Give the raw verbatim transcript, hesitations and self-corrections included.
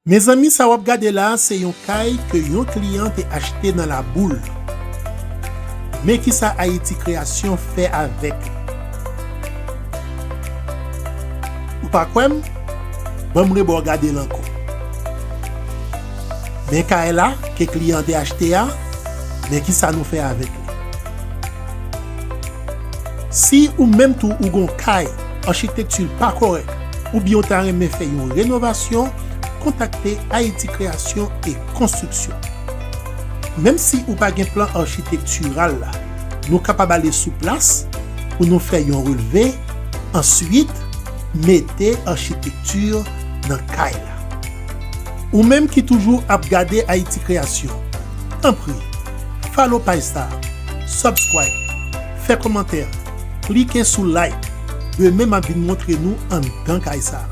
Mezanmi, sa w ap gade la a, se yon kay ke yon kliyan te achte nan Laboul. Men kisa Ayiti Kreyasyon fè avèk li. Ou pa kwè m? Ban m rebò gade l ankò. Men kay la ke kliyan an te achte a, men kisa nou fè avèk li. Si ou menm tou ou gon kay, achitekti l pa kòrèk, oubyen ou ta renmen fè yon renovasyon, kontakte Ayiti Kreyasyon e Konstriksyon. Menm si ou pa gen plan achitektiral la, nou kapab ale sou plas pou nou fè yon relve, answit mete achitekti nan kay la. Ou menm ki toujou ap gade Ayiti Kreyasyon, tanpri, follow paj sa, subscribe, fè kòmantè, klike sou like, demen m ap vin montre nou anndan kay sa.